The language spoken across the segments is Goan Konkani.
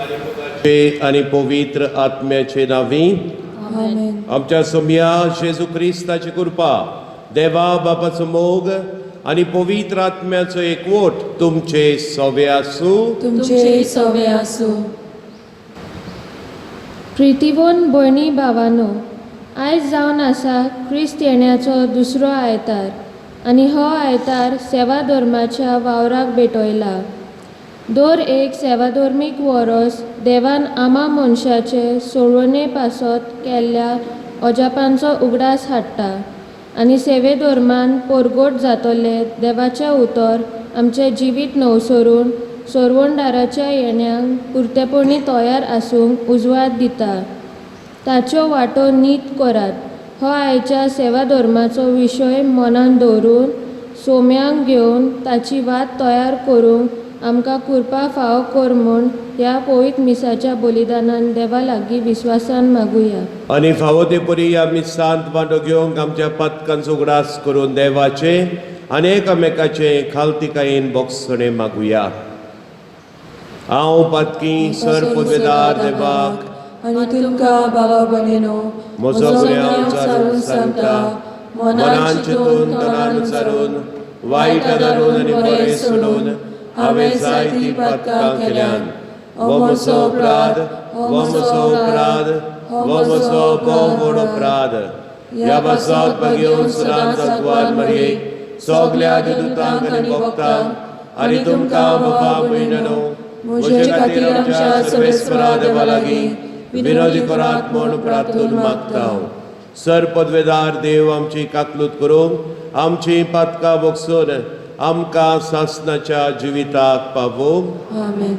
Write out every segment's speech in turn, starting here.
आनी आनी पवित्र आत्म्याचे नांवी आमेन. आमच्या सोम्या जेजू क्रिस्ताची कृपा, देवा बापाचो मोग आनी पवित्र आत्म्याचो एकवट तुमचे सवे आसूं. तुमचे सवे आसूं. प्रितीवोन भयणी भावानो, आयज जावन आसा क्रिस्त येण्याचो दुसरो आयतार आनी हो आयतार सेवा धर्माच्या वावराक भेटयला. दर एक सेवाधर्मीक वरोस देवान आमा मनशाचे सोडवणे पासत केल्ल्या अजापांचो उगडास हाडटा आनी सेवे धर्मान परगट जातले देवाचें उतर आमचें जिवीत नवसरून सोरवणदाराच्या येण्याक पुरतेपणी तयार आसूंक उजवाड दिता. ताच्यो वाटो नीत करात हो आयच्या सेवा धर्माचो विशय मनान दवरून सोम्यांक घेवन ताची वात तयार करूंक आमकां कृपा फावो कर म्हूण ह्या पवित्र मिसाच्या बलिदानान देवा लागीं विस्वासान मागुया. आनी फावो ते परी आमी सांत वांटो घेवंक आमच्या पातकांचो उगडास करून देवाचे आनी एकामेकाचे खालतिकायेन बोगसणे मागुया. हांव पातकी सर पदवेदार देवाक आनी तुमकां बाबा भयणीनो म्हजो गुन्यांव उचारून सांगता, मनान चिंतून तनान उचारून वायट आदारून आनी बरें सोडून हांवें जायतीं पातकां केल्यान. हो म्हजो अपराध, हो म्हजो अपराध, हो म्हजो भोव व्हड अपराध. ह्या पासत भागेवन सदांच भगवान मरयेक सगल्या दुतांक आनी भक्तांक आनी तुमकां बाबा भयणीनो म्हजे खातीर आमच्या सर्वेस्परा देवा लागीं विनोदी करात म्हूण प्रार्थून मागता. सर पदवेदार देव आमची काकलूत करूंक आमची पातकां बगसून आमकां सासनाच्या जिविताक पावोवंक. आमेन.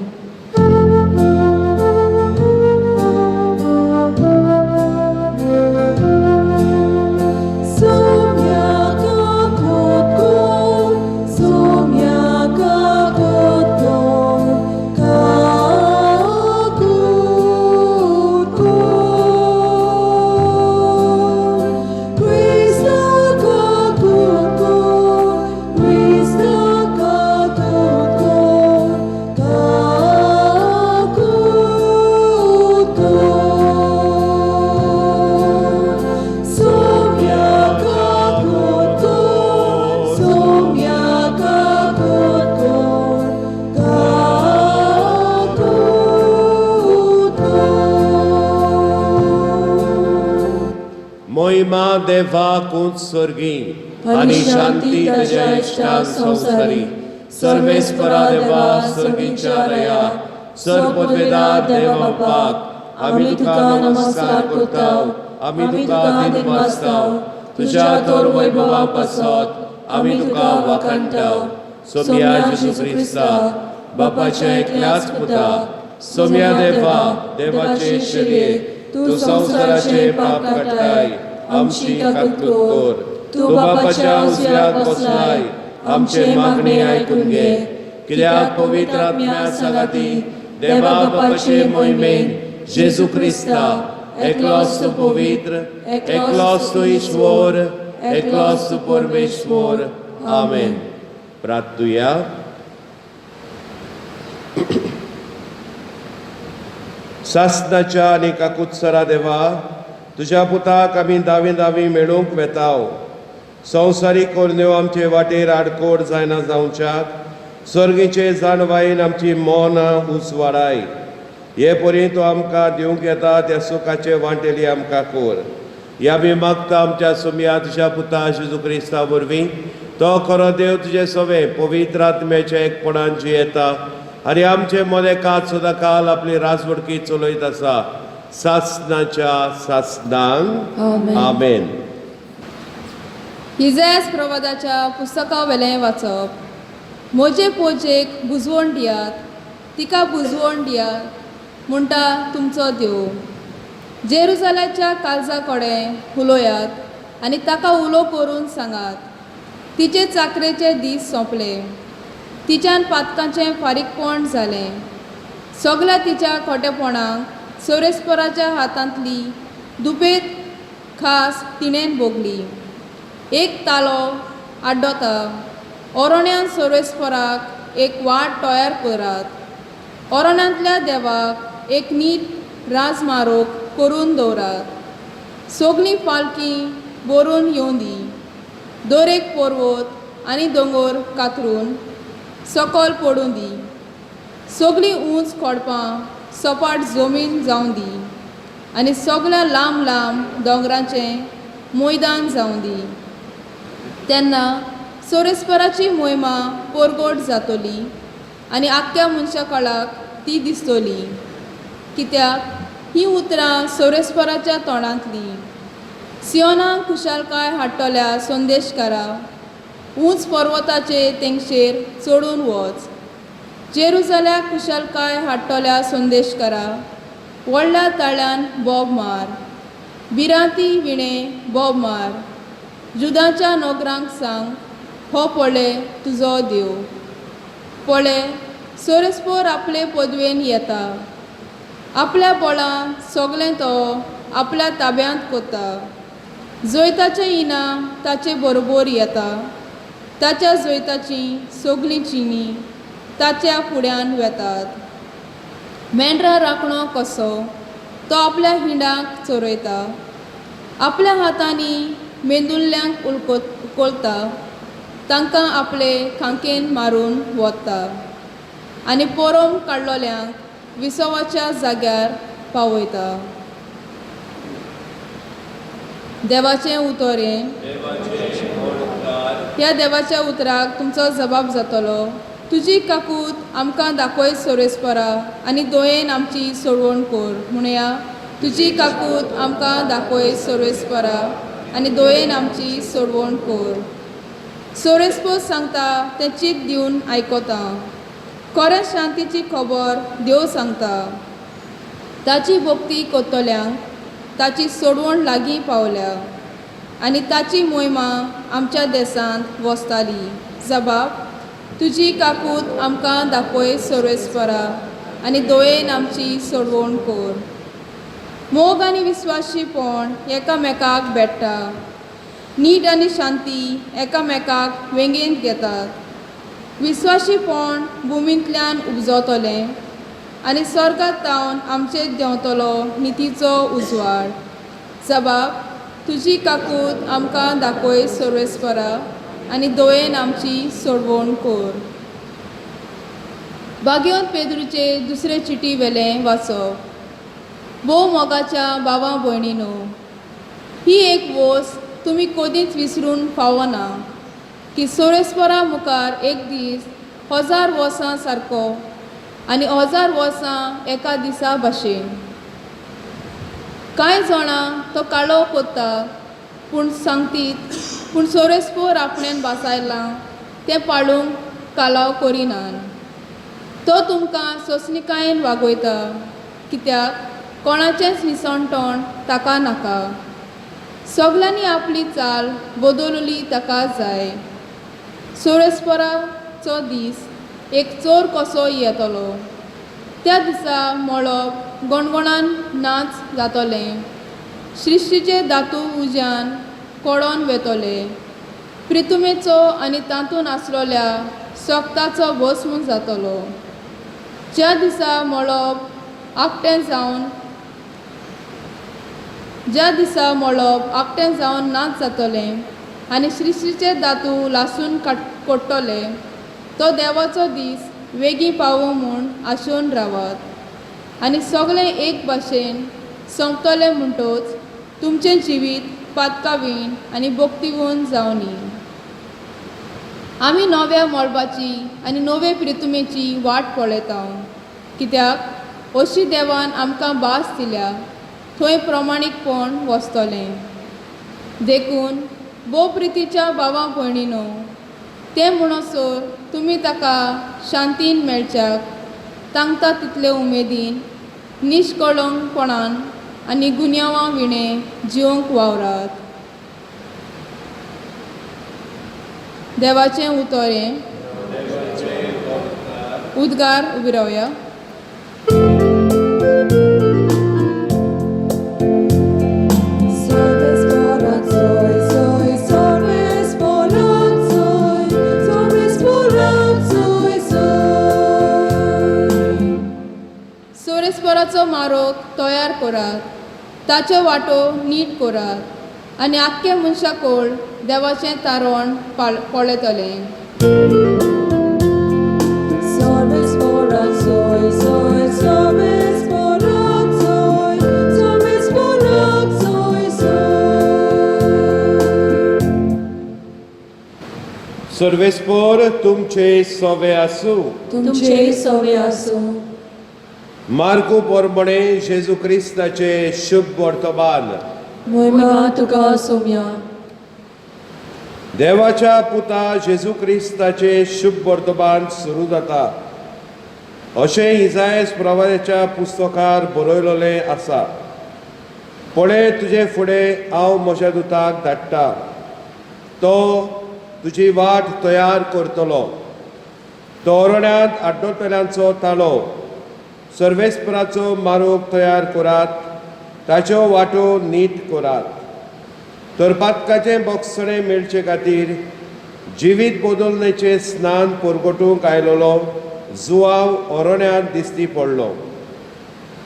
मोहिमा देवाकूच स्वर्गी आनी शांती ताज्या इश्टांक संवसारी. सर्वेस्परा देवा स्वर्गीच्या रया सर पदवेदार देव बापाक आमी तुका नमस्कार करता, आमी तुका दिनवासता. तुज्या थोर वैभवा पासत आमी तुका वाखाणटा. सोम्या जेजू क्रिस्ता बापाच्या एकल्याच पुता, सोम्या देवा देवाचे शरीर, तूं संवसाराचे पाप काडटाय, आमची काकूत कर. तूं बापाच्या उजव्याक बसलाय, आमचे मागणी आयकून घे. कित्याक पवित्र आत्म्या सांगाती देवा बापाचे मोहिमेन जेजू क्रिस्ता एकलोच तूं पवित्र, एकलोच तूं ईश्वर, एकलोच तूं परमेश्वर. आमेन. प्रार्थुया. सासनाच्या आनी काकुत्सरा देवा, तुज्या पुताक आमी दावी दावी मेळूंक वेताव. संवसारीक कोरण्यो आमचे वाटेर आडकोड जायना जावच्याक स्वर्गीचे जाणवायेन आमची मनां उजवाडाय. हे परी तूं आमकां दिवंक येता त्या सुखाचे वांटेली आमकां कोर. ह्या आमी मागता आमच्या सुमया तुज्या पुता जेजू क्रिस्ता वरवीं. तो खरो देव तुजें सवें पवित्र आत्म्याच्या एकपणान जियेता आनी आमचे मोदेकात सदां काल आपली राजवडकी चलयत आसा सासनाच्या सासनांक. आमेन. आमेन. इजायास प्रवादाच्या पुस्तका वेलें वाचप. म्हजे पोजेक बुजवण दियात, तिका बुजवण दियात म्हणटा तुमचो देव. जेरुजालाच्या काळजा कडेन उलोयात आनी ताका उलो करून सांगात, तिचे चाकरेचे दीस सोंपले, तिच्यान पातकाचें फारीकपण जालें. सगल्या तिच्या खोटेपणाक सोरेस्पराच्या हातांतली दुपेत खास तिणेन भोगली. एक तालो आड्डोता, ओरोण्यान सोरेस्पराक एक वाट तयार करात, ओरोण्यांतल्या देवाक एक नीट राजमारोग करून दवरात. सोगलीं पालखी बरोवन येवं दी, दर एक पर्वत आनी दोंगोर कातरून सकल पडूं दी. सगळीं उंच खोडपां सपाट जमीन जावं दी आनी सगळ्या लांब लांब दोंगराचें मैदान जावं दी. तेन्ना सोरेस्पराची मोहिमा परगट जातली आनी आख्ख्या मनशा कळाक ती दिसतली, कित्याक हीं उतरां सोरेस्पराच्या तोंडांतलीं. सियोनाक खुशालकाय हाडटल्या संदेशकारा, उंच पर्वताचे तेंगशेर चडून वच. जेरुजाल्याक खुशालकाय हाडटल्या संदेशकारा, व्हडल्या ताळ्यान बोब मार, भिरांती विणें बोब मार. जुदाच्या नोकरांक सांग, हो पळय तुजो देव. पळय सोरेस्पोर आपले पदवेन येता, आपल्या बळान सगळें तो आपल्या ताब्यांत कोता. जैताचें इनाम ताचे बरोबर येता, ताच्या जैताचीं सगळीं चिनी ताच्या फुड्यान वेतात. मेंढरा राखणो कसो तो आपल्या हिंडाक चरयता, आपल्या हातांनी मेंदुल्ल्यांक उलकोलता, तांकां आपले खांकेन मारून वता आनी पोरोम काडलोल्यांक विसवाच्या जाग्यार पावयता. देवाचें उतर हें. ह्या देवाच्या उतराक तुमचो जबाब जातलो. तुजी काकूत आमकां दाखय सोरेस्परा आनी दोयेन आमची सोडवण कर. म्हणया, तुजी काकूत आमकां दाखय सोरेस्परा आनी दोयेन आमची सोडवण कर. सोरेस्पोर सांगता तें चीत दिवन आयकता. खरें शांतीची खबर देव सांगता. ताची भक्ती कोत्तल्यांक ताची सोडवण लागीं पावल्या आनी ताची मोहिमा आमच्या देसांत वसताली. जबाब, तुजी काकूत आमकां दाखय सोरेस्परा आनी दोयेन आमची सोडवण कर. मोग आनी विस्वाशीपण एकामेकाक भेट्टा. नीट आनी शांती एकामेकाक वेंगेंत घेतात. विस्वाशीपण भुमींतल्यान उपजतलें आनी स्वर्गात तावन आमचेर देंवतलो नितीचो उजवाड. जबाब, तुजी काकूत आमकां दाखय सोरेस्परा आनी दोयेन आमची सोडवण कर. बागेवंत पेद्रूचे दुसरे चिटी वेलें वाचप. भोव मोगाच्या भावा भयणीनो, ही एक वस्त तुमी कदींच विसरून फावना की सोरेस्परा मुखार एक दीस 1000 वर्सां सारको आनी 1000 वर्सां एका दिसा भाशेन. कांय जाणां तो काळो कोत्ता पूण सांगतीत, पूण सोरेस्पोर आपणेन भासायलां तें पाळूंक कालाव करिनान. तो तुमकां सोंसणिकायेन वागयता, कित्याक कोणाचेंच निसणटण ताका नाका. सगल्यांनी आपली चाल बदलली ताका जाय. सोरेस्पराचो दीस एक चोर कसो येतलो. त्या दिसा मळब गणगणान नाच जातलें, सृश्टीचे धातू उज्यान कोडोन वेतले, प्रितुमेचो आनी तातूंत आसलेल्या सोगताचो भस्म जातलो. ज्या दिसा मळब आकटें जावन ज्या दिसा मळब आकटें जावन नाच जातलें आनी सृश्टीचे धातू लासून कोडटले, तो देवाचो दीस वेगीं पावूं म्हूण आशेवन रावात. आनी सगळें एक भाशेन सोंपतलें म्हणटोच तुमचें जिवीत पातकावीण आनी भक्तीवून जावनी. आमी नव्या मळबाची आनी नवे प्रितुमेची वाट पळयता, कित्याक अशी देवान आमकां भास दिल्या थंय प्रमाणीकपण वसतलें. देखून भोव प्रितीच्या भावा भयणीनो, तें म्हणसर तुमी ताका शांतीन मेळच्याक तांकां तितले उमेदीन निश्कळंकपणान आनी गुन्यांवां विणें जिवंक वावरात. देवाचें उतर हें. उद्गार उबी रावया. सर्वेस्पराचो मारोग तयार करात, ताच्यो वाटो नीट करात आनी आख्खे मनशा कोळ देवाचें तारण पळयतलें. Service for us, soy, soy, service for us, soy, service for us, soy, soy. सर्वेस्पोर तुमचे सोवे आसूं. तुमचे सवे आसूं. मार्कू पोरबणे जेजू क्रिस्ताचे शुभ वर्तमान. मोहिमा तुका सोम्या. देवाच्या पुता जेजू क्रिस्ताचे शुभ वर्तमान सुरू जाता अशें इजायस प्रवादाच्या पुस्तकार बरयलेलें आसा. पळय, तुजे फुडें हांव म्हज्या दुताक धाडटा, तो तुजी वाट तयार करतलो. तो अरण्यांत आड्डोतल्यांचो ताळो, सर्वेस्पराचो मारोग तयार करात, ताच्यो वाटो नीट करात. तर पातकाचें बोगसणें मेळचे खातीर जिवीत बदलण्याचें स्नान परगटूंक आयलेलो जुवाव अरण्यांत दिश्टी पडलो.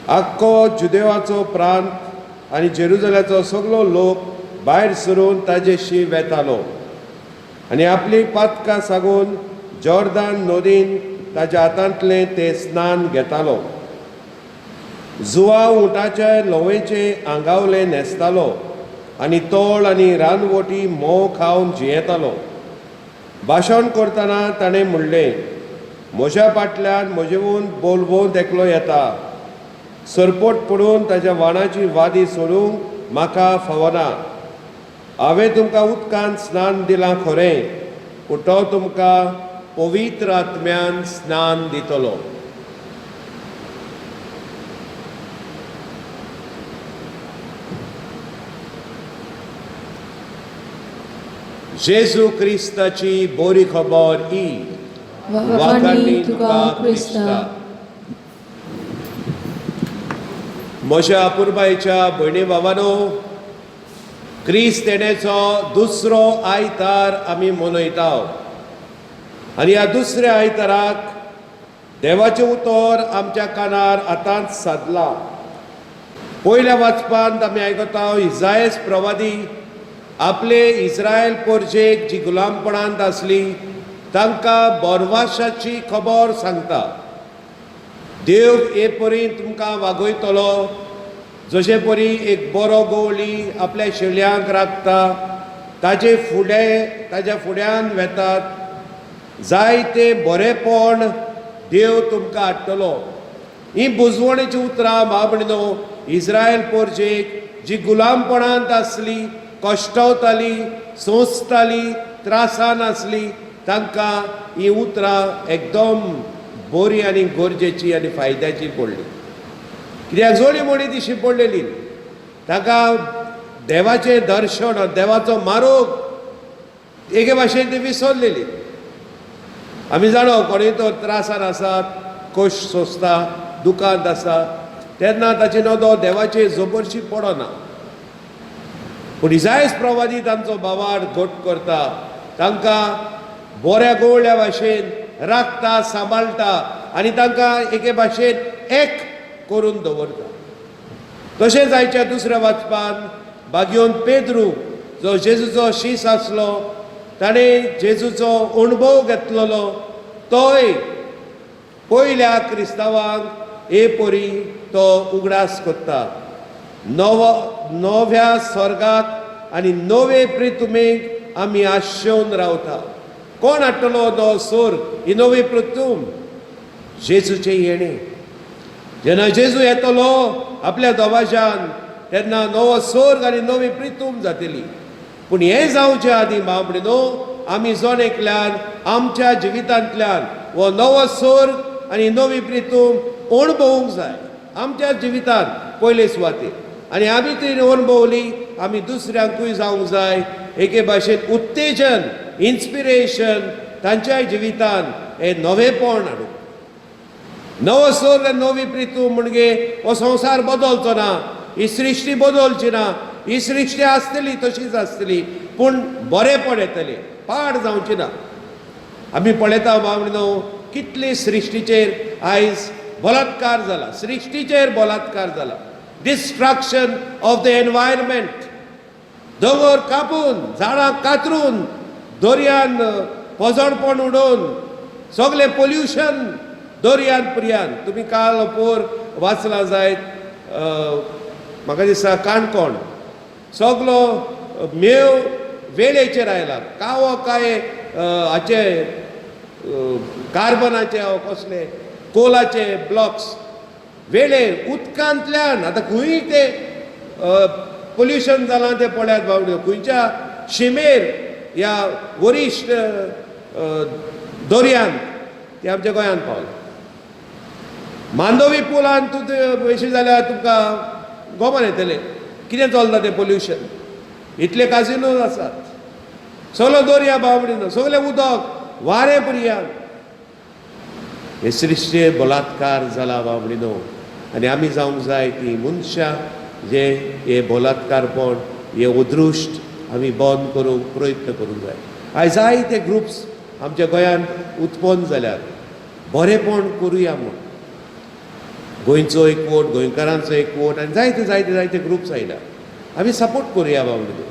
आख्खो जुदेवाचो प्रांत आनी जेरुजलाचो सगलो लोक भायर सरून ताजेशी वेतालो आनी आपली पातकां सागून जॉर्दान नदीन ताज्या हातांतलें तें स्नान घेतालो. जुवाव उंटाच्या ल्हंवेचें आंगावलें न्हेसतालो आनी तोळ आनी रानवटी म्होंव खावन जियेतालो. भाशण करतना ताणें म्हणलें, म्हज्या फाटल्यान म्हजेवून बोलबोवन एकलो येता, सरपोट पडून ताज्या वाणाची वादी सोडूंक म्हाका फावना. हांवें तुमकां उदकान स्नान दिलां खरें, पूण तो तुमकां पवित्र आत्म्यान स्नान दितलो. जेजू क्रिस्ताची बरी खबर ही. वाखाणी तुका क्रिस्ता. म्हज्या अपुरबायेच्या भयणी भावानो, क्रिस्त येण्याचो दुसरो आयतार आमी मनयता आनी ह्या दुसऱ्या आयताराक देवाचें उतर आमच्या कानार आतांच सादलां. पयल्या वाचपांत आमी आयकता इजायस प्रवादी आपले इस्रायल पोरजेक जी गुलामपणांत आसली तांकां बोरवाशाची खबर सांगता. देव हे परी तुमकां वागयतलो जशे परी एक बरो गवळी आपल्या शेळयांक राखता, ताजे फुडें ताज्या फुड्यान वेतात, जायते बरेपण देव तुमकां हाडटलो. ही बुजवणेची उतरां भाव इस्रायल पोरजेक जी गुलामपणांत आसली, कश्टवताली, सोंसताली, त्रासान आसली, तांकां ही उतरां एकदम बरी आनी गरजेची आनी फायद्याची पडली. कित्याक जोडी मोडी ती शिंपडलेली, ताका देवाचें दर्शन, देवाचो मारोग एके भाशेन ती विसरलेली. आमी जाणो कोणूय तो त्रासान आसात, कश्ट सोंसता, दुकांत आसा, तेन्ना ताची नदर देवाचेर जबरशी पडना. पूण इजायस प्रवादी तांचो बावार घट करता, तांकां बऱ्या गोवळ्या भाशेन राखता, सांबाळटा आनी तांकां एके भाशेन एक करून दवरता. तशेंच आयच्या दुसऱ्या वाचपान बागयोन पेद्रू जो जेजूचो शीस आसलो, ताणें जेजूचो अणभव घेतलेलो, तोय पयल्या क्रिस्तांवांक हे परी तो उगडास करता. नव्या स्वर्गाक आनी नवे प्रितुमेक आमी आशेवन रावता. कोण हाडटलो तो सोर, ही नवी पृथ्वी? जेजूचें येणें. जेन्ना जेजू येतलो आपल्या दबाज्यान तेन्ना नवो सोर्ग आनी नवी प्रितूम जातली. पूण हें जावचे आदीं भाव न्हू आमी जण एकल्यान आमच्या जिवितांतल्यान हो नवो सोर्ग आनी नवी प्रितूम अणभवूंक जाय आमच्या जिवितांत पयले सुवातेर. आनी आमी ती अणभवली आमी दुसऱ्यांकूय जावंक जाय एके भाशेन उत्तेजन, इन्स्पिरेशन तांच्याय जिवितान हें नवेपण हाडूंक. नवो सोर्ग आनी नवी प्रितूम म्हणजे हो संवसार बदलचो ना, ही सृश्टी बदलची ना, ही सृश्टी आसतली तशीच आसतली, पूण बरेंपण येतलें, पाड जावची ना. आमी पळयता भाव न्हू कितली सृश्टीचेर आयज बलात्कार जाला, सृश्टीचेर बलात्कार जाला. Destruction of the environment. दोंगर कापून, झाडां कातरून, दर्यान पोजडपण उडोवन, सगळें पोल्युशन दर्यान पुरयान. तुमी काल पोर वाचलां जायत, म्हाका दिसता काणकोण सगलो मेव वेळेचेर आयला. कावो काय हाचे कार्बनाचे कसले कोलाचे ब्लॉक्स वेळे उदकांतल्यान आतां खंय ते पोल्युशन जालां तें पळयात बाबड्यो, खंयच्या शिमेर ह्या वरिश्ठ दर्यांत ते आमच्या गोंयांत पावले. मांडवी पुलान तूं वयशी जाल्यार तुमकां गोमान येतलें कितें चलता तें पोल्युशन. इतले काजिनोज आसात, सगलो दर्या बावडी, सगलें उदक वारें पुरयान. हे सृश्टे बलात्कार जाला बाबडी न्हू. आनी आमी जावंक जाय ती मनशां जे हे बलात्कारपण, हे अदृश्ट आमी बंद करूंक प्रयत्न करूंक जाय. आयज जायते ग्रुप्स आमच्या गोंयांत उत्पन्न जाल्यात बरेंपण करुया म्हूण. गोंयचो एकवट, गोंयकारांचो एकवट आनी जायते जायते जायते ग्रुप्स आयल्या. आमी सपोर्ट करुया बाबडी.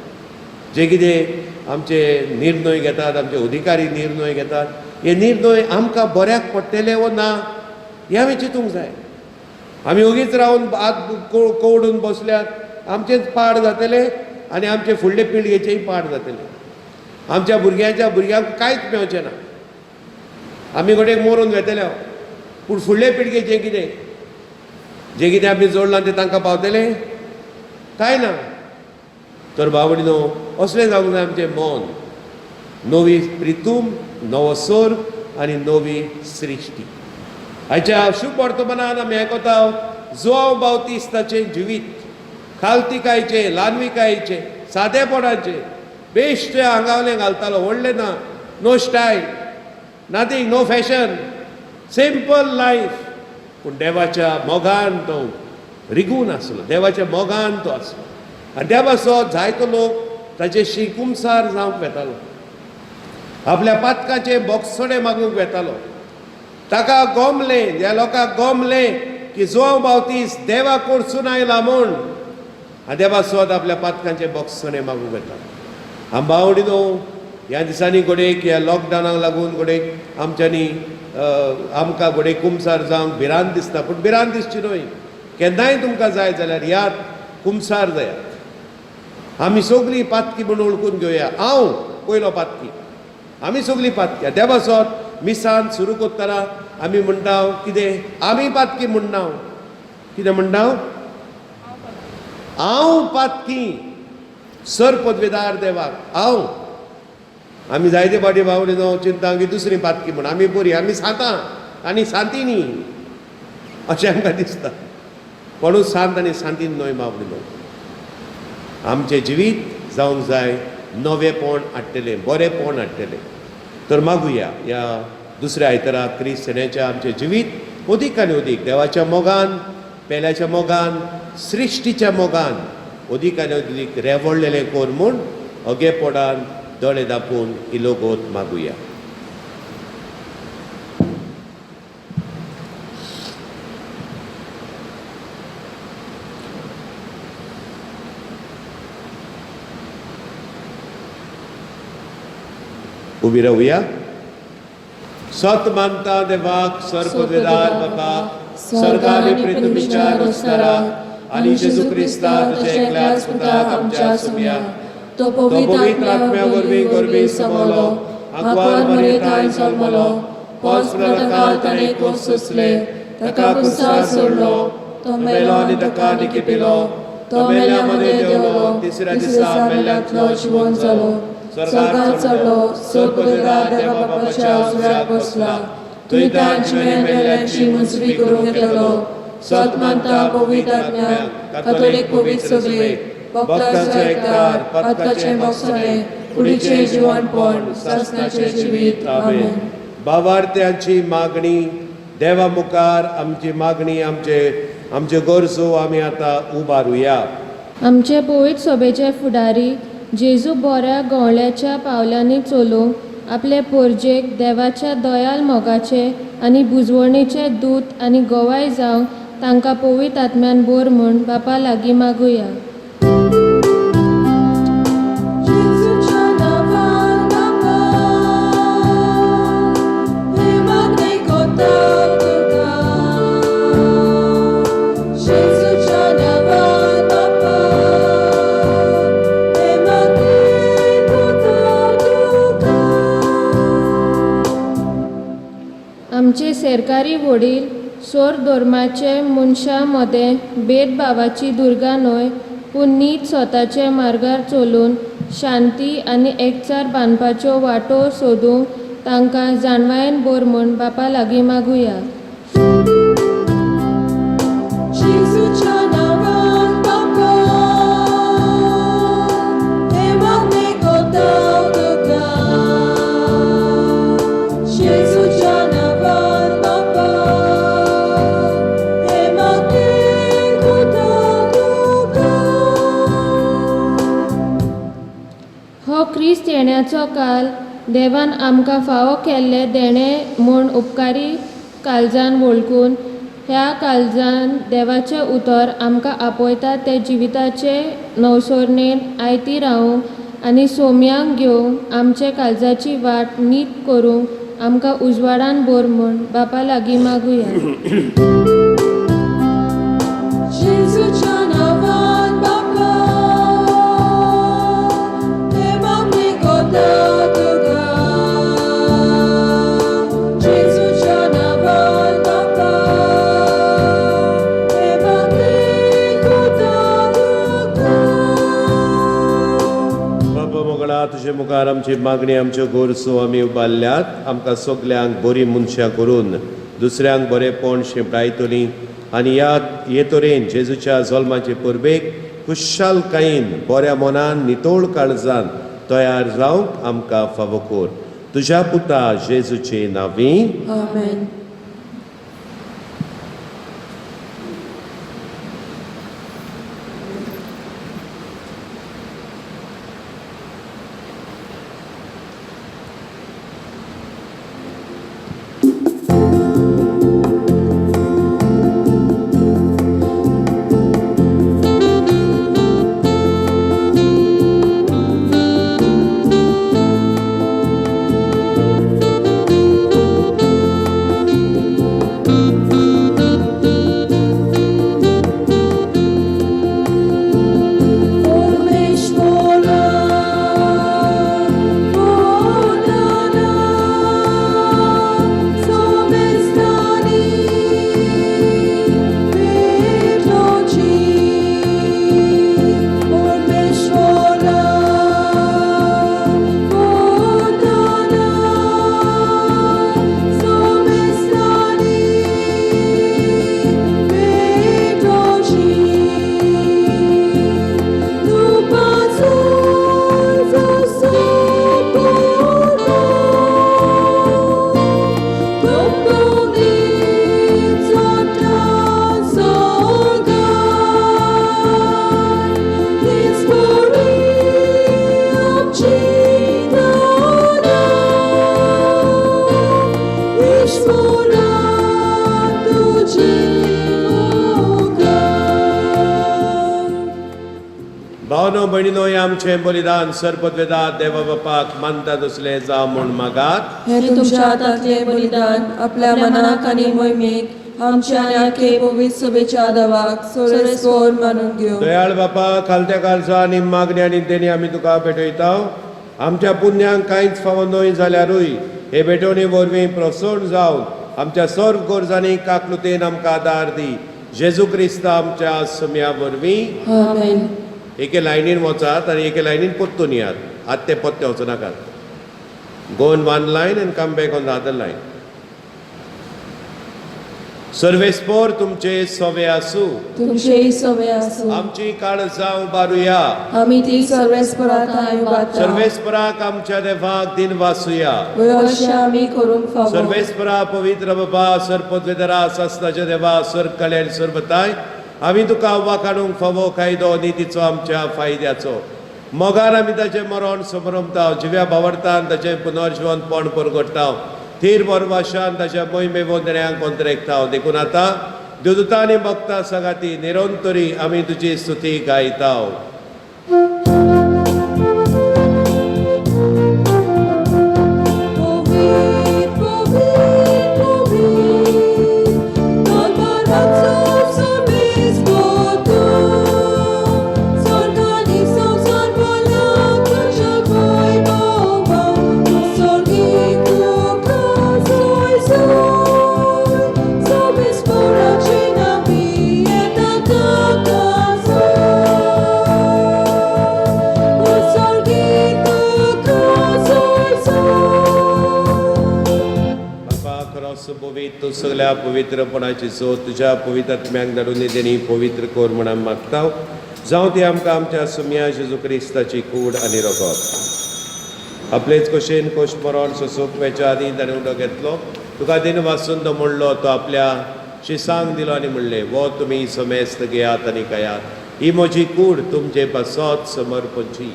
जे कितें आमचे निर्णय घेतात, आमचे अधिकारी निर्णय घेतात, हे निर्णय आमकां बऱ्याक पडटले वो ना हें आमी चिंतूंक जाय. आमी ओगीच रावन हात कवडून बसल्यार आमचेच पाड जातले आनी आमचे फुडले पिळगेचेय पाड जातले. आमच्या भुरग्यांच्या भुरग्यांक कांयच मेवचें ना. आमी घडयेक मरून वेतले, पूण फुडले पिळगेचें कितें? जें कितें आमी जोडलां तें तांकां पावतलें कांय ना. तर बावडी न्हू, असलें जावंक जाय आमचें मन. नवी प्रितूम, नवो सर्ग आनी नवी सृश्टी. आयच्या शुभ वर्तमानान आमी आयकता जुआंव बावतिस्ताचें जिवीत खालतिकायचें, ल्हानविकायचें, सादेपणाचें. बेश्टें आंगावलें घालतालो, व्हडलें ना, no style, nothing, no fashion, simple life. पूण देवाच्या मोगान तो रिगून आसलो, देवाच्या मोगान तो आसलो. आनी देवाचो जायतो लोक ताचे कुमसार जावंक वेतालो, आपल्या पातकाचे बोगसोडे मागूंक वेतालो. ताका गोमलें, ह्या लोकांक गोमलें की जुआंव बावतीस देवा कडसून आयला म्हूण. आनी देवा सोद आपल्या पातकांचे बोगसोडे मागूंक वेता. आम बावडी न्हू, ह्या दिसांनी घडयेक ह्या लॉकडावनाक लागून घडयेक आमच्यांनी आमकां घडये कुमसार जावंक भिरांत दिसता, पूण भिरांत दिसची न्हय. केन्नाय तुमकां जाय जाल्यार याद कुमसार जायात. आमी सगळीं पातकी म्हूण वळखून घेवया. हांव पयलो पातकी, आमी सगळीं पातकी. देवा सोद मिसान सुरू करतना आमी म्हणटा कितें? आमी पातकी म्हणना. कितें म्हणटा? हांव पातकी, सर पदवेदार देवाक हांव. आमी जायते फावटी बावडी न्हू चिंता की दुसरी पातकी म्हूण, आमी बरी, आमी सांतां आनी सांती न्ही अशें आमकां दिसता. कोणूच सांत आनी सांतीन न्हय बावडी न्हू. आमचें जिवीत जावंक जाय नवेपण हाडटलें, बरेंपण हाडटलें. तर मागुया ह्या दुसऱ्या आयतारा क्रिस्त सेण्याच्या आमचें जिवीत अदीक आनी अदीक देवाच्या मोगान, पेल्याच्या मोगान, सृश्टीच्या मोगान अदीक आनी अदीक रेवडलेलें कोर म्हूण अगेपणान दोळे दापून इलोगोत मागुया. उबी रावया. सत मानता देवाक सर्वपदवेदार बाबा, स्वर्ग आनी पृथ्वीच्या रचणाराक आनी जेजू क्रिस्ता तुज्या एकल्याच पुताक आमच्या सुम्या, तो पवित्र आत्म्या वरवीं गर्भी समवलो, आंकवार मरेताय जल्मलो, पोंस काल ताणें कोस सोंसले, ताका कुर्सार सोडलो, तो मेलो आनी ताका निकिपिलो, तो मेल्या मदें देंवलो, तिसऱ्या दिसा मेल्ल्यांतलो जिवंत जालो, स्वर्गात चडलो, सर्वपदवेदार देवा बापाच्या उजव्याक बसला, थंय तांची मेल्ल्यांची मुजरी करूंक येतलो. सत मानता पवित्र आत्म्याक, कातोलीक पवित्र सभेक, भक्तांचो एकचार, पातकाचें बोगसणें, कुडीचें जिवनपण, सासणाचें जिवीत. आमेन. बावार्थ्यांची मागणी देवा मुखार आमची मागणी, आमचे आमच्यो गरजो आमी आतां उबारुया. आमचे पवित्र सभेचे फुडारी जेजू बऱ्या गवळ्याच्या पावलांनी चलोवंक आपले पोरजेक देवाच्या दयाल मोगाचे आनी बुजवणेचे दूत आनी गवाय जावंक तांकां पवित्र आत्म्यान बोर म्हूण बापा लागीं मागुया. जेजूच्या नांवान बापा, हे मागणें कोता तुका. जेजूच्या नांवान बापा, हे मागणें कोता तुका. आमचे सरकारी वडील सोर धर्माचे मनशां मदें भेदभावाची दुर्गा न्हय पूण नीत स्वताचे मार्गार चलून शांती आनी एकचार बांदपाच्यो वाटो सोदूंक तांकां जाणवायेन बोर म्हूण बापा लागीं मागुया. जेजूच्या नांवान बापा, हे मागणें कोता तुका. जेजूच्या नांवान बापा, हे मागणें कोता तुका. हो क्रिस्त येण्याचो काल देवान आमकां फावो केल्लें देणें म्हूण उपकारी काळजान वळखून ह्या काळजान देवाचें उतर आमकां आपयता ते जिविताचे नवसरणेन आयती रावूंक आनी सोम्यांक घेवंक आमचे काळजाची वाट नीत करूंक आमकां उजवाडान बोर म्हूण बापा लागीं मागुया. जेजूच्या नांवान बापा, हे मागणें कोता तुका. जेजूच्या नांवान बापा, हे मागणें कोता तुका. बाबा मोगळा, तुजे मुखार आमची मागणी, आमच्यो गोरसो आमी उबारल्यात. आमकां सगल्यांक बरीं मनशां करून दुसऱ्यांक बरेंपण शिंपडायतलीं आनी ह्या हे तरेन जेजूच्या जल्माचे परबेक खुशालकायेन बऱ्या मनान नितळ काळजान तयार जावंक आमकां फावो कर, तुज्या पुता जेजूचे नांवी. आमेन. परमेश्वरा वंदना सोमेस्तानी भेटोची. परमेश्वरा वंदना सोमेस्तानी भेटोची. तुपाचो सोपोलो, तुंबुनी चोटा सोगार, तीच बरी आमची दाना, ईश्वरा तुजे मुखार. भावनो भयणीनो, हें आमचें बलिदान सर्पद्वेदा देवा बापाक मानता तसलें जावं म्हूण मागात. हे तुमच्या हातांतले बलिदान आपल्या मनाक आनी मोहिमेक आमच्या आनी आखे पवित्र सभेच्या दवाक सोरेस्कोर मानून घेवं. दयाळ बापा, खालत्या काळजा आनी मागणी आनी देणी आमी तुका भेटयता. आमच्या पुण्यांक कांयच फावो न्हय जाल्यारूय हे भेटवणे वरवीं प्रसन्न जावन आमच्या सर्व गरजांनी काकलुतेन आमकां आदार दी, जेजू क्रिस्ता आमच्या सम्या वरवीं. आमेन. एके लायनीन वचात आनी एके लायनीन परतून येयात. आतां ते परते वचनाकात. Go on one line and come back on the other line. सर्वेस्पोर तुमचे सवे आसूं. तुमचेय सवे आसूं. आमची काळजां उबारुया. आमी ती सर्वेस्पराक ठांय उबारता. सर्वेस्पराक आमच्या देवाक दिन वासुया. वय अशें आमी करूंक फावो. सर्वेस्परा, पवित्र बाबा, सरपदवेदरा, सासनाच्या देवा, सर कल्याण सर्वताय, आमी तुका वाखाणूंक फावो, कायदो नितीचो आमच्या फायद्याचो. मोगान आमी ताचें मरण समरमता, जिव्या भावार्थान ताचें पुनर्जिवनपण परगट्टा, थीर बरवाशान ताच्या मोहिमे वंदण्यांक कोंत्रेकता. देखून आतां देवदूतां आनी भक्तां सांगाती निरंतरी आमी तुजी स्तुती गायता. तूं सगल्या पवित्रपणाची जोत तुज्या पवित्र आत्म्याक धाडून तेणी पवित्र कर म्हूण आमी मागता. जावं ती आमकां आमच्या सुम्या जेजू क्रिस्ताची कूड आनी रगत. आपलेच कशेन कोश मरण सोंसूंक वेच्या आदीं ताणें उदक घेतलो, तुका दिन वासून तो म्हणलो, तो आपल्या शिसांक दिलो आनी म्हणलें, वो तुमी समेस्त घेयात आनी खायात, ही म्हजी कूड तुमचे पासत समर्पची.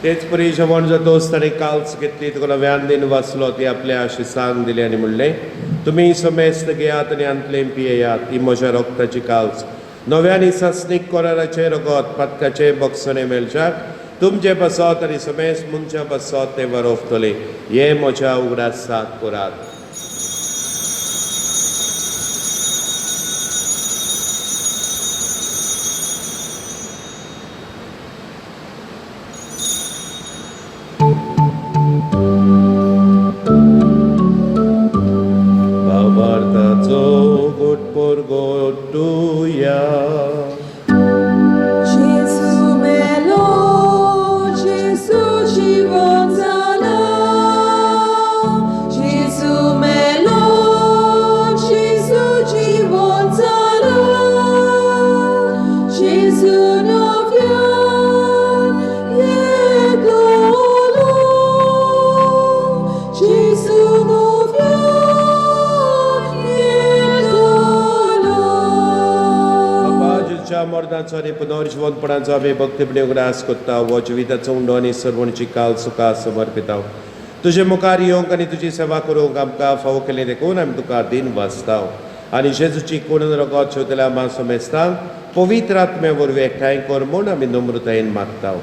तेच परी जेवण जातोच ताणें काल्स घेतली, तुका नव्यान दिन वाचलो, ती आपल्या शिसांक दिली आनी म्हणलें, तुमी समेस्त घेयात आनी आंतलें पियेयात, ही म्हज्या रक्ताची काल्स, नव्यान सासणीक कोराराचें रगत पातकाचें बक्षणें मेळच्याक तुमचे पासत आनी समेस्त मनशां पासत तें वरोवतलें. हें म्हज्या उगडासाक करात. मरणाचो आनी पुनर्जिवनपणाचो आमी भक्तीपणी उगडास करता. हो जिविताचो उंडो आनी सर्वणची काल सुखा समर्पिता. तुजे मुखार येवंक आनी तुजी सेवा करूंक आमकां फावो केली देखून आमी तुका दिन वाचता. आनी जेजूची कोणून रगत शेवतल्या आमा समेस्तांक पवित्र आत्म्या वरवीं एकठांय कर म्हूण आमी नम्रतायेन मागता.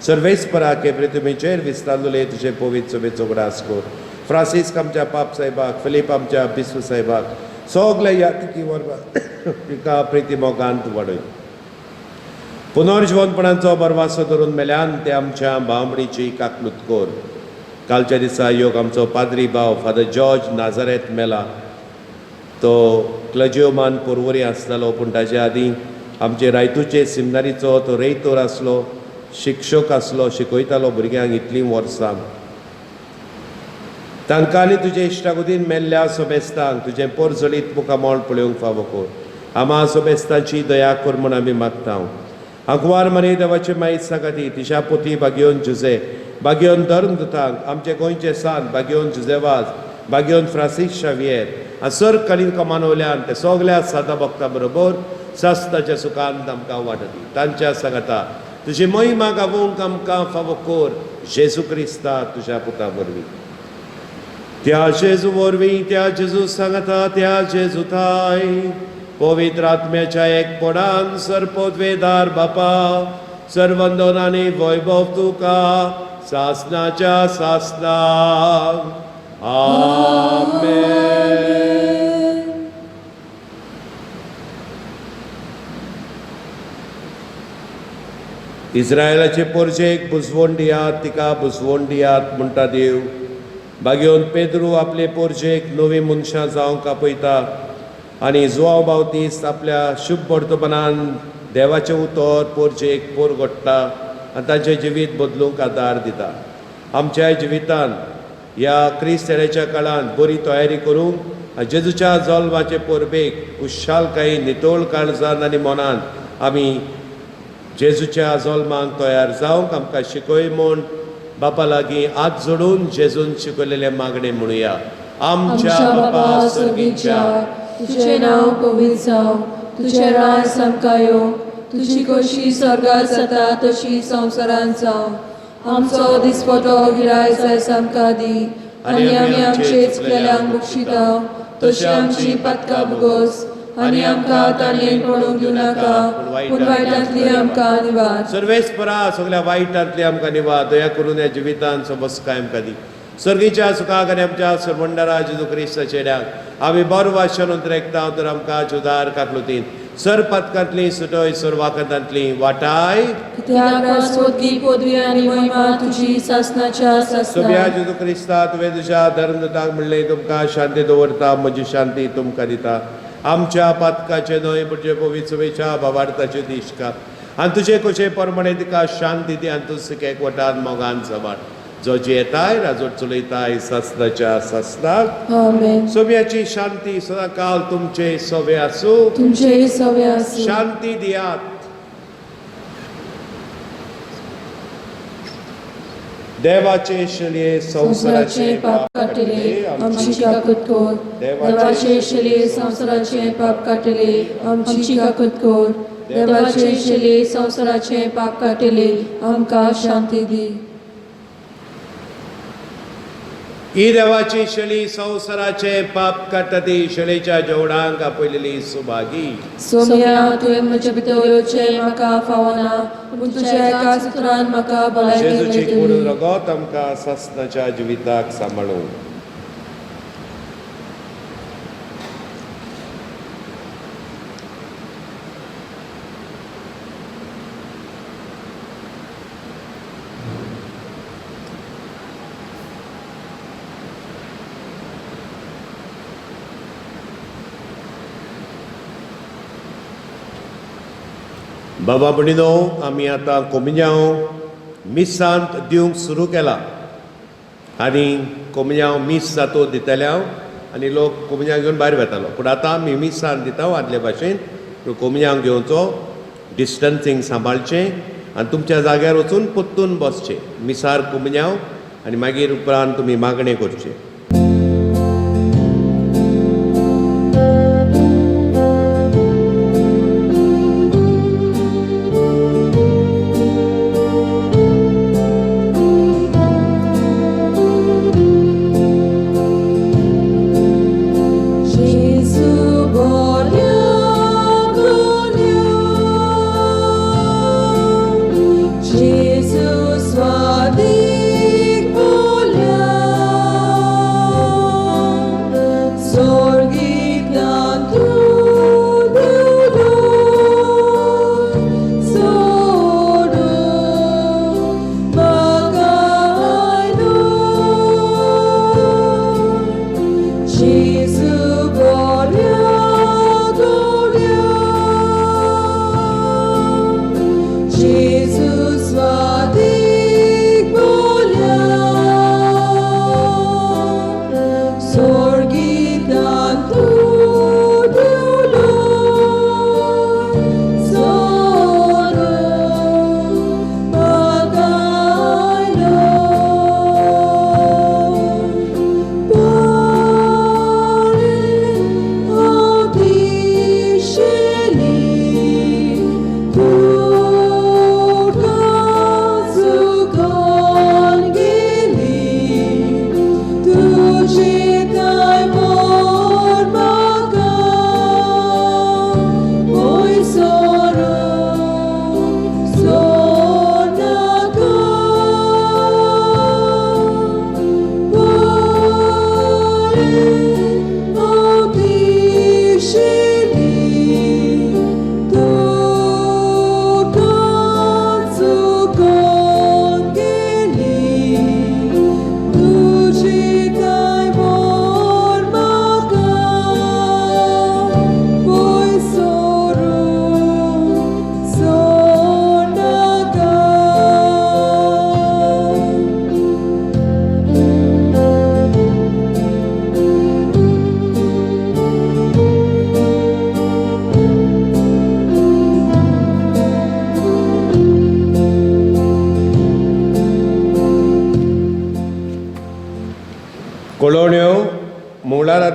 सर्वेस्परा के पृथ्वीचेर विस्तारलेले तुजे पवित्र सभेचो उगडास कर. फ्रांसीस्क आमच्या पाप साहेबाक, फिलीप आमच्या बिस्व साहेबाक, सगल्या यादकी वरवीं तिका प्रिती मोगांत वाडय. पुनर्जिवनपणाचो बरवासो धरून मेल्यान ते आमच्या भावणीची काकलूत कर. कालच्या दिसा योग आमचो पाद्री भाव फादर जॉर्ज नाजारेत मेला. तो क्लजियोमान पोरवरी आसतालो, पूण ताजे आदीं आमचे रायतूचे सिमनारीचो तो रेयतोर आसलो, शिक्षक आसलो, शिकयतालो भुरग्यांक इतलीं वर्सां. तांकां आनी तुजे इश्टागुदीन मेल्ल्या सोबेस्तांक तुजें पोरजळीत मुखामळ पळोवंक फावो कर. आमा सोबेस्तांची दया कर म्हूण आमी मागता. आंकवार मरे देवाचे मायत सांगाती तिच्या पोती बागयोन जुजे, बागयोन धर्मदूतांक, आमचे गोंयचे सांत बागयोन जुजेवाज, बागयोन फ्रांसीस शावियेर आनी सर कालीन कमानवल्यान ते सगल्या सादा भक्ता बरोबर सास्ताच्या सुखान आमकां वाटती. तांच्या सांगाता तुजी महिमा गावोवंक आमकां फावो कर जेजू क्रिस्ता तुज्या पुता वरवीं. त्या जेजू वरवीं, त्या जेजू सांगाता, त्या जेजू थाय पवित्र आत्म्याच्या एकपणान सर्पोद्वेदार बापा सर्वंदन आनी वैभव तुका सासनाच्या सासनाक. आमेन. इस्रायलाचे पोरजेक बुजवण दियात, तिका बुजवण दियात म्हणटा देव. बागेवन पेद्रू आपले पोरजेक नवी मनशां जावंक आपयता आनी जुवांव बावतीस्त आपल्या शुभ वर्तमानान देवाचें उतर पोरजेक पोरगोट्टा आनी तांचें जिवीत बदलूंक आदार दिता. आमच्या जिवितान ह्या क्रिस्तेराच्या काळांत बरी तयारी करूंक आनी जेजूच्या जल्माचे परबेक उशालकायेन नितळ काळजान आनी मनान आमी जेजूच्या जल्माक तयार जावंक आमकां शिकय म्हूण बापा लागीं हात जोडून जेजून शिकयलेलें मागणें म्हणुया. आमच्या बापा सर्गीच्या, तुझें नांव पवित्र जावं, तुजें राज आमकां येवं, तुजी खोशी स्वर्गात जाता तशी संवसारांत जावं. आमचो दिसपटो गिरायक आयज आमकां दी, आनी आमी आमचे चुकलेल्यांक बक्षिता तशी आमची पातकां भोगोस, आनी आमकां ताणें पडूंक दिवं नाका, पूण वायटांतली आमकां निवार. सर्वेस्परा सगळ्या वायटांतली आमकां निवार. दया करून ह्या जिवितान सबस्काय आमकां दी. सर्गीच्या सुखाक आनी आमच्या सरवंडारा जेजू क्रिस्ताच्या चेड्याक आमी बरो वाचन उतरेकता तर आमकां जुदार काकलुतीन सर पातकांतली सुटय, सर वाकतांतली वाटाय. कित्याक राजपोतगी पदवी आनी महिमा तुजी सासनाच्या सोब्या सासना. जेजू क्रिस्ता, तुवें तुज्या धर्मदूतांक म्हणलें, तुमकां शांती दवरता, म्हजी शांती तुमकां दिता. आमच्या पातकाचे न्हय पूण पवित्र सभेच्या भावार्थाचे दीश का आनी तुजे कशे प्रमाणे तिका शांती दी आनी तूं सुकेक वटान मोगान सांबाळ, जो जियेताय राजवट चलयताय सासनाच्या सासनाक. आमेन. सोम्याची शांती सदांकाल तुमचे सोबे आसूं. तुमचेय सवे आसूं. शांती दियात. देवाचे शलये संवसाराचे पाप काडटले आमची काकूत कर. देवाचे शले संवसाराचे पाप काडटले आमची काकूत कर. देवाचे शले संवसाराचे पाप काडटले आमकां शांती दी. ही देवाची शली संवसाराचे पाप काडटा ती शलेच्या जेवणांक आपयलेली सुभागी. सोम्या, तुवें म्हज्या भितर येवचें म्हाका फावना, पूण तुज्या एका सुत्रान म्हाका भलायकी जेजूची कूड मेळटली. रगत आमकां सासनाच्या जिविताक सांबाळूं. बाबा भयणीनो, आमी आतां कोमिन्यांव मिसांत दिवंक सुरू केला आनी कोमिन्यांव मीस जातो दितले हांव आनी लोक कोमिन्यांव घेवन भायर वेतालो, पूण आतां आमी मिसान दिता आदले भाशेन. पूण कोमिन्यांव घेवचो, डिस्टन्सींग सांबाळचें आनी तुमच्या जाग्यार वचून परतून बसचें. मिसार कोमिन्यांव आनी मागीर उपरांत तुमी मागणें करचें. Jesu बोल्या गुन्यो, Jesu स्वादीक बोल्या,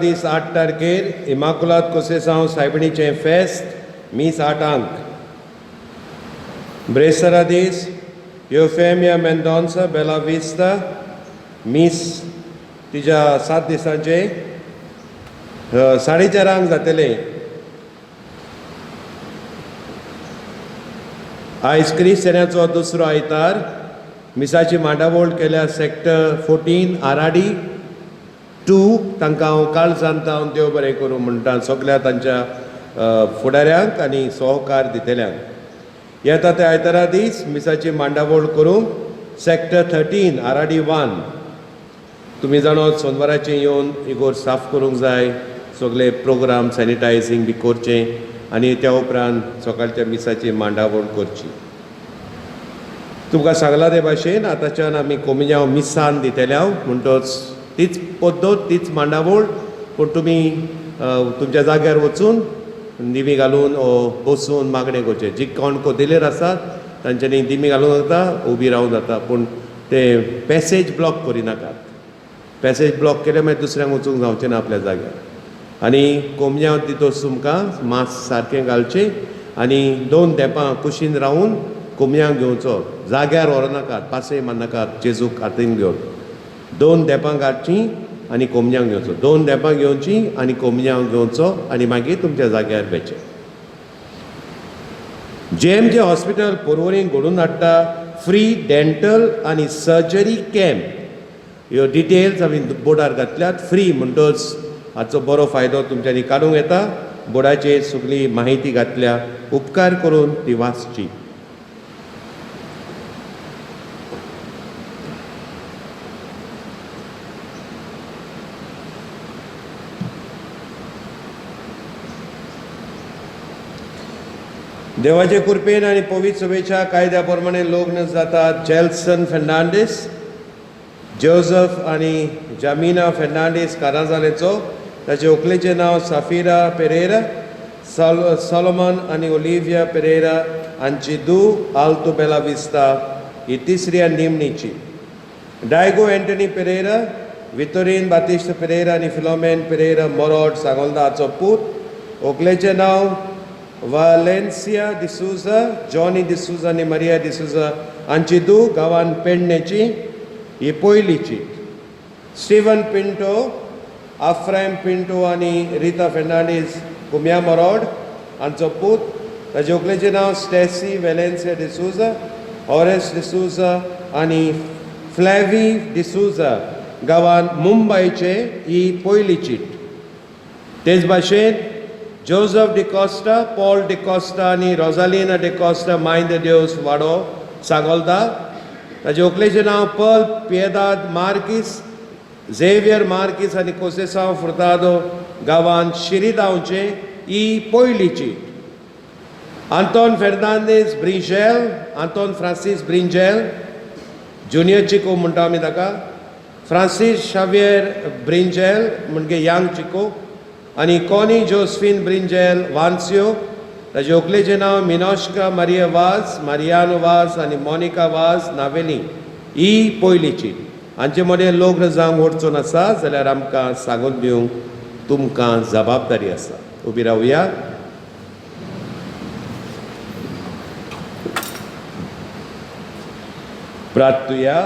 दीस 8 तारखेर इमाकुलाद कोसेसांव सायबिणीचें फेस्त, मीस 8आंक। ब्रेस्तारा दीस युफेमिया मेंदोन्सा बेला विस्ता मीस तिज्या 7 दिसांचें 4:30 जातलें। आयज क्रिस्तांवाचो दुसरो आयतार मिसाची मांडावळ केल्या सेक्टर 14 आराडी 2। तांकां हांव काळजान हांव देव बरें करूं म्हणटा सगल्या तांच्या फुडाऱ्यांक आनी सहकार दितल्यांक। येता त्या आयतारा दीस मिसाची मांडावळ करूंक सेक्टर 13 आराडी 1। तुमी जाणा सोनवाराचें येवन इगोर साफ करूंक जाय, सगळे प्रोग्राम सॅनिटायझींग बी करचें आनी त्या उपरांत सकाळच्या मिसाची मांडावळ करची। तुमकां सांगलां ते भाशेन आतांच्यान आमी कोमिन्यांव मिसान दितले हांव, म्हणटच तीच पद्दत तीच मांडावळ, पूण तुमी तुमच्या जाग्यार वचून दिमी घालून बसून मागणें करचें। जी कोण कोदेलेर आसात तांच्यांनी दिमी घालूंक जाता, उबी रावूंक जाता, पूण ते पॅसेज ब्लॉक करिनाकात। पॅसेज ब्लॉक केले मागीर दुसऱ्यांक वचूंक जावचें ना आपल्या जाग्यार। आनी कोमन्यांव दितोच तुमकां मास्क सारकें घालचें आनी 2 धेंपां कुशीन रावून कोमयांव घेवचो, जाग्यार व्हरनाकात, पासय मारनाकात, जेजूक हातीन घेवन 2 धेंपां घालचीं आनी कोमयांव घेवचो, 2 धेंपां घेवचीं आनी कोमयांव घेवचो आनी मागीर तुमच्या जाग्यार वेचें। JMJ hospital Porvorim घडोवन हाडटा फ्री डेंटल आनी सर्जरी कॅम्प। ह्यो डिटेल्स आमी बोर्डार घातल्यात। फ्री म्हणटच हाचो बरो फायदो तुमच्यांनी काडूंक येता। बोर्डाचेर सगळी माहिती घातल्या, उपकार करून ती वाचची। देवाचे कृपेन आनी पवित्र सभेच्या कायद्या प्रमाणे लग्न जातात जेल्सन फेर्नांडीस, जोजफ आनी जामिना फेर्नांडीस काराजालेचो। ताचे व्हंकलेचें नांव साफिरा पेरेरा, सोलोमन आनी ओलिविया पेरेरा हांची धूव आल्तो बेला विस्ता ही तिसरी आनी निमणीची। डायगो एंटनी पेरेरा, वितोरीन बातिश्त पेरेरा आनी फिलोमेन पेरेरा मोरोड सांगोल्दा हाचो पूत। व्हंकलेचें नांव वालेन्सिया डिसूजा, जॉनी डिसूजा आनी मारिया डिसूजा हांची धूव गांवान पेडणेची ही पयलीची। स्टीवन पिंटो, आफ्रायम पिंटो आनी रिता फेर्नांडीस कुम्या मोरोड हांचो पूत। ताचे व्हंकलेचें नांव Stacy Valencia D'Souza, Horace D'Souza आनी फ्लॅवी डिसूजा गांवान मुंबयचे ही पयली चीट। तेच भाशेन जोजफ डिकॉस्टा, पॉल डिकॉस्टा आनी रोजालिना डिकॉस्टा मायंद देवस वाडो सांगोल्दा। ताचे व्हंकलेचें नांव पर्ल पियेदाद मार्कीस, झेवियर मार्कीस आनी कोसेसांव फुर्तादो गांवान शिरीदांवचे ही पयली चीट। आंतोन फेर्नांदीस ब्रिंजेल, आंतोन फ्रांसीस ब्रिंजेल ज्युनियर चिको म्हणटा आमी ताका, फ्रांसीस शावियर ब्रिंजेल म्हणजे यांग चिको आनी कॉनी जोसफीन ब्रिंजेल वान्सियो। ताजे व्हंकलेचें नांव मिनोश्का मारिया वाज, मारियानो वाज आनी मोनिका वाज नावेली ही पयली चीट। हांचे मदें लग्न जावंक अडचण आसा जाल्यार आमकां सांगून दिवंक तुमकां जबाबदारी आसा। उबी रावया। प्रार्थुया।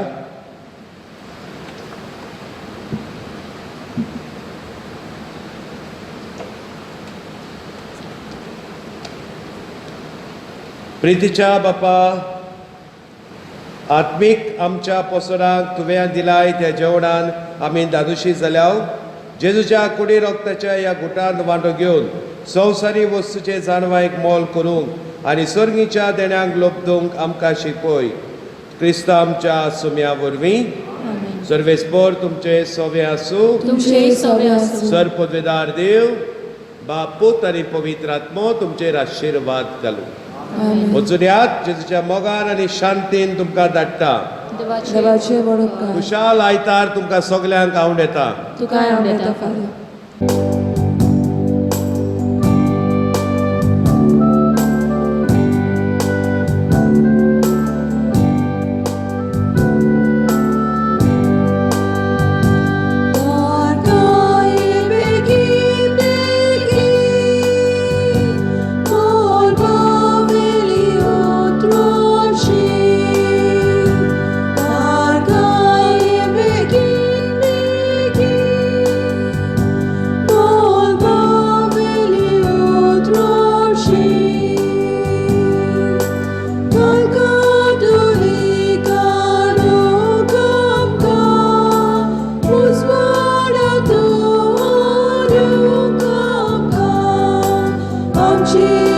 प्रितीच्या बापा, आत्मीक आमच्या पोसराक तुवें दिलाय त्या जेवणान आमी दादोशी जाल्याव। जेजूच्या कुडी रोगताच्या ह्या गुटांत वांटो घेवन संवसारी वस्तूचे जाणवायक मोल करूंक आनी सर्गीच्या देण्यांक लोपदूंक आमकां शिकय। क्रिस्त आमच्या सुम्या वरवीं। सर्वेस्पोर तुमचे सोवे आसूं, तुमचे सोवे आसूं। सर पदवेदार देव बाप पूत आनी पवित्र आत्मो तुमचेर आशिर्वाद घालूं। वचुयात जेजूच्या मोगान आनी शांतीन तुमकां धाडटा। देवाचे व्हड उपकार। खुशाल आयतार तुमकां सगल्यांक आवडटा। तुकाय आवडटा फादर। आमची.